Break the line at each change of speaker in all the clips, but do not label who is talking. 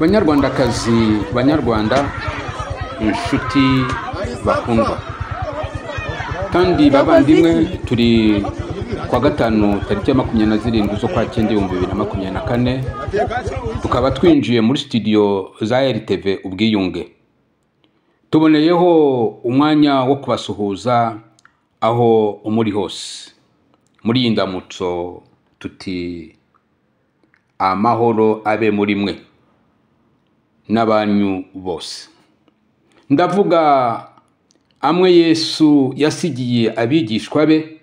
Banyarwandakazi, Banyarwanda, inshuti bakundwa kandi bavandimwe, turi kwa gatanu tariki ya 27 z'ukwa cyenda 2024, tukaba twinjiye muri studio za RTV Ubwiyunge. Tuboneyeho umwanya wo kubasuhuza aho muri hose. Muri iyi ndamutso tuti amahoro abe muri mwe n'abanyu bose. Ndavuga amwe Yesu yasigiye abigishwa be,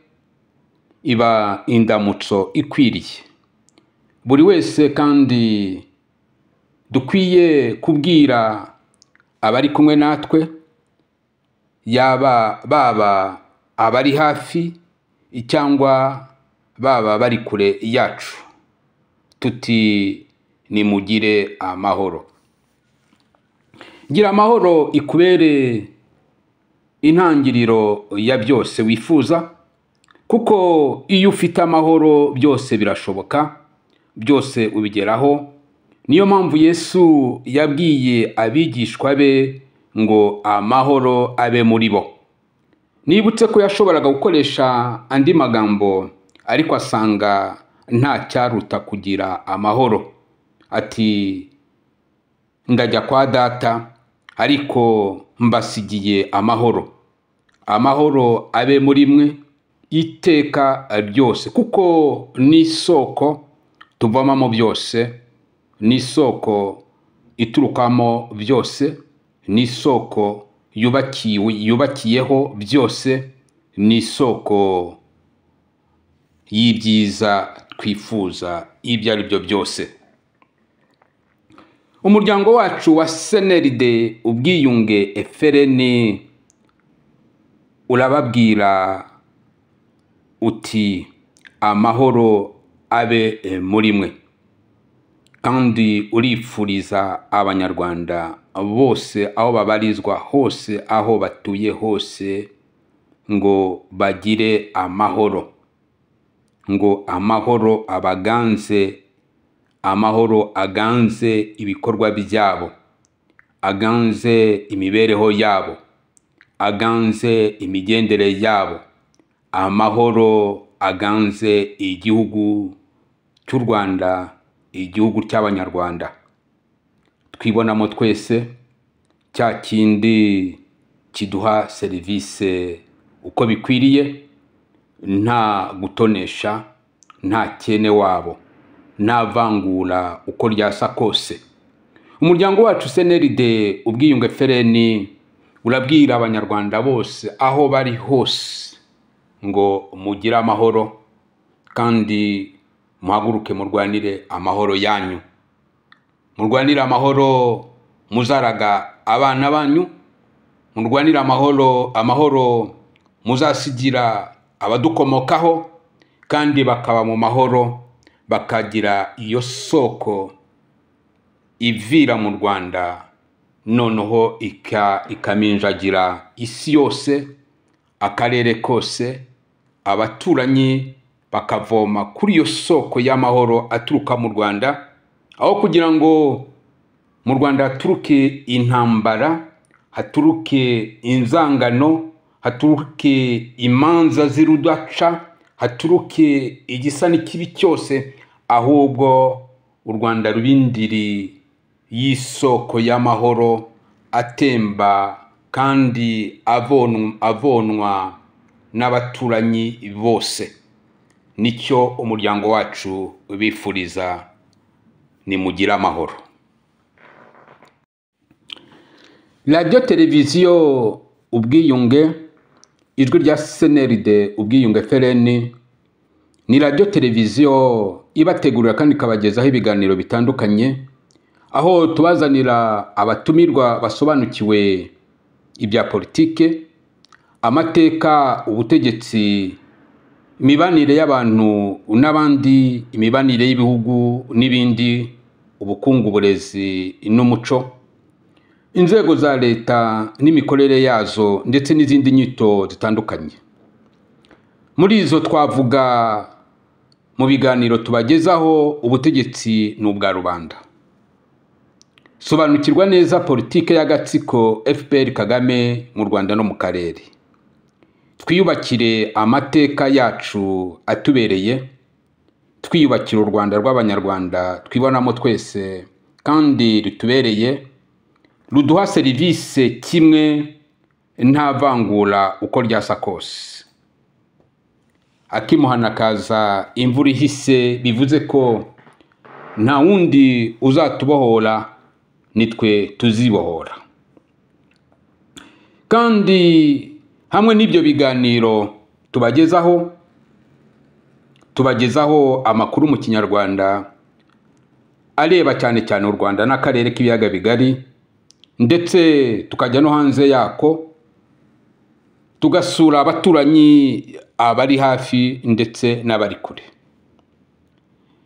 iba indamutso ikwiriye buri wese, kandi dukwiye kubwira abari kumwe natwe, yaba baba abari hafi cyangwa baba bari kure yacu, tuti nimugire amahoro. Gira amahoro ikubere intangiriro ya byose wifuza, kuko iyo ufite amahoro byose birashoboka, byose ubigeraho. Niyo mpamvu Yesu yabwiye abigishwa be ngo amahoro abe muri bo. Nibutse ko yashoboraga gukoresha andi magambo, ariko asanga nta cyaruta kugira amahoro. Ati ndajya kwa data, ariko mbasigiye amahoro. Amahoro abe muri mwe iteka ryose, kuko ni isoko tuvomamo byose, ni isoko iturukamo byose, ni isoko yubakiyeho byose, ni isoko y'ibyiza twifuza ibyo ari byo byose. Umuryango wacu wa CNLD Ubwiyunge FRN urababwira uti amahoro abe muri mwe, kandi urifuriza Abanyarwanda bose aho babarizwa hose, aho batuye hose, ngo bagire amahoro, ngo amahoro abaganze, amahoro aganze ibikorwa byabo, aganze imibereho yabo, aganze imigendere yabo, amahoro aganze igihugu cy'u Rwanda, igihugu cy'Abanyarwanda twibonamo twese, cya kindi kiduha serivisi uko bikwiriye, nta gutonesha, nta kene wabo, nta vangura uko ryasa kose. Umuryango wacu CNLD Ubwiyunge FRN urabwira Abanyarwanda bose aho bari hose ngo mugire amahoro, kandi muhaguruke murwanire amahoro yanyu, murwanire amahoro muzaraga abana banyu, murwanire amahoro, amahoro muzasigira abadukomokaho, kandi bakaba mu mahoro, bakagira iyo soko ivira mu Rwanda, noneho ikaminjagira isi yose, akarere kose, abaturanyi bakavoma kuri iyo soko y'amahoro aturuka mu Rwanda, aho kugira ngo mu Rwanda haturuke intambara, haturuke inzangano, haturuke imanza z'irudaca, haturuke igisa n'ikibi cyose, ahubwo u Rwanda rubindiri y'isoko y'amahoro atemba kandi avonwa n'abaturanyi bose. Nicyo umuryango wacu ubifuriza, nimugire amahoro. Radio Televiziyo Ubwiyunge, ijwi rya CNLD Ubwiyunge FRN, ni radio televiziyo ibategurira kandi ikabagezaho ibiganiro bitandukanye, aho tubazanira abatumirwa basobanukiwe ibya politike, amateka, ubutegetsi, imibanire y'abantu n'abandi, imibanire y'ibihugu n'ibindi, ubukungu, uburezi n'umuco, inzego za leta n'imikorere yazo, ndetse n'izindi nyito zitandukanye. Muri izo twavuga mu biganiro tubagezaho ubutegetsi ni ubwa rubanda. Sobanukirwa neza politike y'agatsiko FPR Kagame mu Rwanda no mu karere. Twiyubakire amateka yacu atubereye, twiyubakire u Rwanda rw'Abanyarwanda twibonamo twese kandi rutubereye, ruduha serivisi kimwe nta vangura uko ryasa kose. Akimuhana kaza imvura ihise, bivuze ko nta wundi uzatubohora, nitwe tuzibohora. Kandi hamwe n'ibyo biganiro tubagezaho amakuru mu Kinyarwanda areba cyane cyane u Rwanda n'akarere k'ibiyaga bigari, ndetse tukajya no hanze yako tugasura abaturanyi abari hafi ndetse n'abari kure.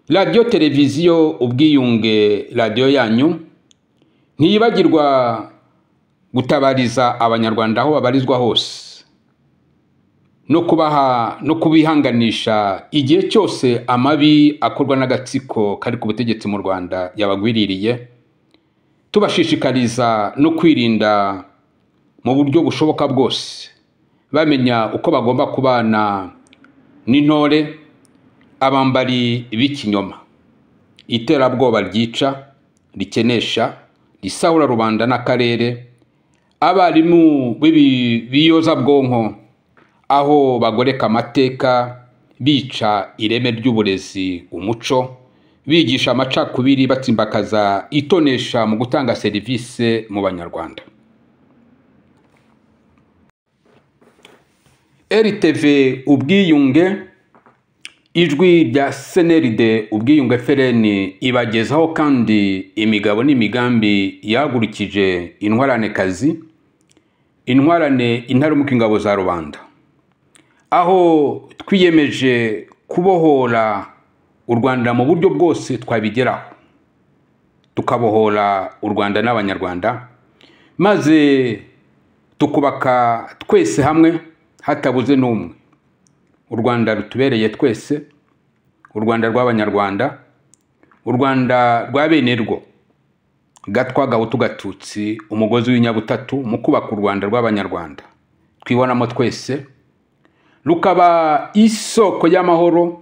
Radiyo televiziyo Ubwiyunge, radiyo yanyu, ntiyibagirwa gutabariza Abanyarwanda aho babarizwa hose no kubaha no kubihanganisha igihe cyose amabi akorwa n'agatsiko kari ku butegetsi mu Rwanda yabagwiririye, tubashishikariza no kwirinda mu buryo bushoboka bwose, bamenya uko bagomba kubana n'intore, abambari b'ikinyoma, iterabwoba ryica, rikenesha, risahura rubanda n'akarere, abarimu b'ibiyozabwonko aho bagoreka amateka, bica ireme ry'uburezi, umuco, bigisha amacakubiri, batsimbakaza itonesha mu gutanga serivisi mu Banyarwanda. RTV Ubwiyunge, ijwi rya CNLD Ubwiyunge FRN, ibagezaho kandi imigabo n'imigambi yahagurukije intwaranekazi, intwarane intarumika ingabo za rubanda, aho twiyemeje kubohora u Rwanda mu buryo bwose twabigeraho, tukabohora u Rwanda n'Abanyarwanda, maze tukubaka twese hamwe hatabuze n'umwe. U Rwanda rutubereye twese, u Rwanda rw'Abanyarwanda, u Rwanda rwa bene rwo, Gatwa, Gahutu, Gatutsi, umugozi w'inyabutatu mu kubaka u Rwanda rw'Abanyarwanda twibonamo twese, rukaba isoko y'amahoro,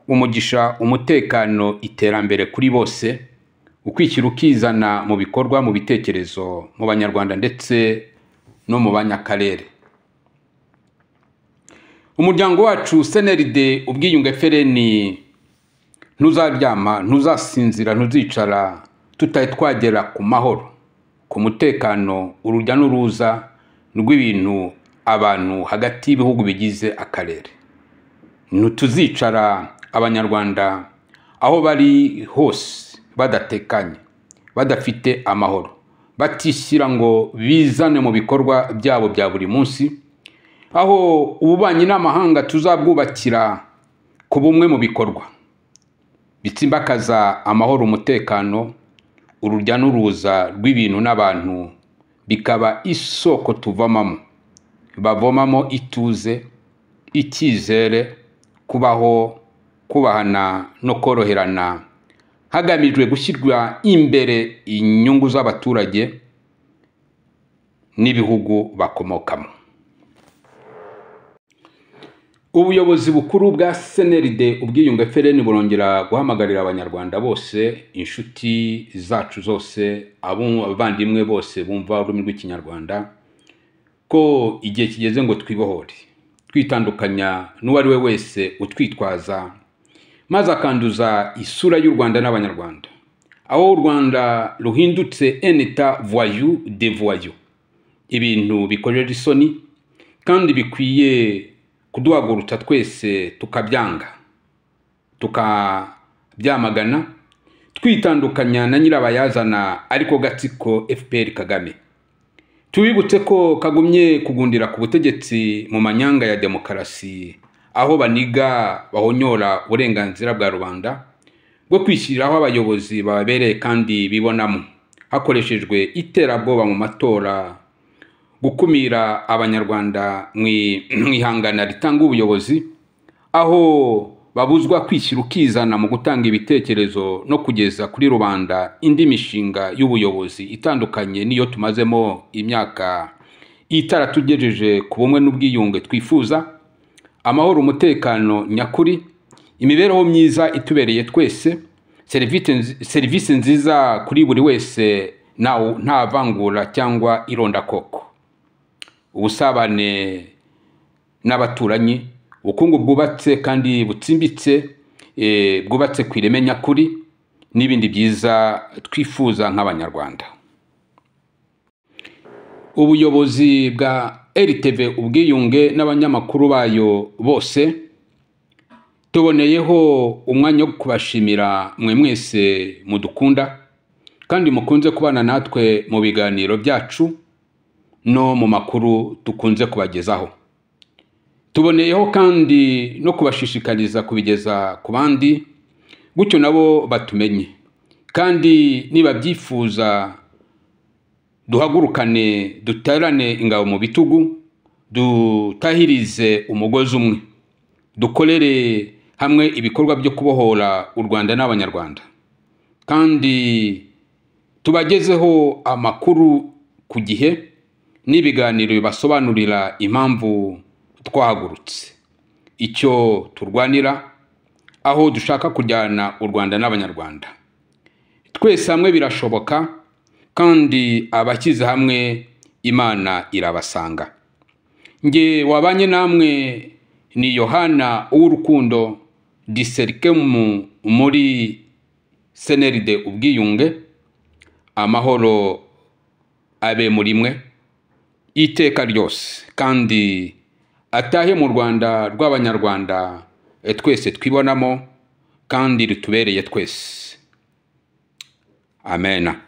umugisha, umutekano, iterambere kuri bose, ukwishyira ukizana mu bikorwa, mu bitekerezo, mu Banyarwanda ndetse no mu banyakarere. Umuryango wacu CNLD Ubwiyunge FRN ntuzaryama, ntuzasinzira, ntuzicara tutari twagera ku mahoro, ku mutekano, urujya n'uruza rw'ibintu, abantu hagati y'ibihugu bigize akarere. Ntituzicara Abanyarwanda aho bari hose badatekanye, badafite amahoro, batishyira ngo bizane mu bikorwa byabo bya buri munsi, aho ububanyi n'amahanga tuzabwubakira ku bumwe mu bikorwa bitsimbakaza amahoro, umutekano, urujya n'uruza rw'ibintu n'abantu, bikaba isoko tuvomamo, bavomamo ituze, icyizere, kubaho, kubahana no koroherana, hagamijwe gushyirwa imbere inyungu z'abaturage n'ibihugu bakomokamo. Ubuyobozi bukuru bwa CNLD Ubwiyunge FRN burongera guhamagarira Abanyarwanda bose, inshuti zacu zose, abavandimwe bose bumva ururimi rw'Ikinyarwanda, ko igihe kigeze ngo twibohore, twitandukanya n'uwo ari we wese utwitwaza maze akanduza isura y'u Rwanda n'Abanyarwanda, aho u Rwanda ruhindutse un état voyou de voyous, ibintu bikojeje isoni kandi bikwiye kuduhagurutsa twese tukabyanga, tukabyamagana, twitandukanya na nyirabayazana ariko gatsiko FPR Kagame. Tubibutse ko kagumye kugundira ku butegetsi mu manyanga ya demokarasi, aho baniga bahonyora uburenganzira bwa rubanda bwo kwishyiriraho abayobozi bababereye kandi bibonamo, hakoreshejwe iterabwoba mu matora, gukumira Abanyarwanda mu ihangana ritanga ubuyobozi, aho babuzwa kwishyira ukizana mu gutanga ibitekerezo no kugeza kuri rubanda indi mishinga y'ubuyobozi itandukanye n'iyo tumazemo imyaka itaratugejeje ku bumwe n'ubwiyunge twifuza, amahoro, umutekano nyakuri, imibereho myiza itubereye twese, serivisi nziza kuri buri wese nta vangura cyangwa irondakoko, ubusabane n'abaturanyi, ubukungu bwubatse kandi butsimbitse, bwubatse ku ireme nyakuri, n'ibindi byiza twifuza nk'Abanyarwanda. Ubuyobozi bwa RTV Ubwiyunge n'abanyamakuru bayo bose, tuboneyeho umwanya wo kubashimira mwe mwese mudukunda kandi mukunze kubana natwe mu biganiro byacu no mu makuru dukunze kubagezaho. Tuboneyeho kandi no kubashishikariza kubigeza ku bandi, gutyo nabo batumenye, kandi niba byifuza duhagurukane, duterane ingabo mu bitugu, dutahirize umugozi umwe, dukorere hamwe ibikorwa byo kubohora u Rwanda n'Abanyarwanda, kandi tubagezeho amakuru ku gihe n'ibiganiro bibasobanurira impamvu twahagurutse, icyo turwanira, aho dushaka kujyana u Rwanda n'Abanyarwanda. Twese hamwe birashoboka, kandi abashyize hamwe Imana irabasanga. Nge wabanye namwe ni Yohana Uwurukundo Diserikemu muri CNLD Ubwiyunge. Amahoro abe muri mwe iteka ryose, kandi atahe mu Rwanda rw'Abanyarwanda twese twibonamo kandi rutubereye twese. Amena.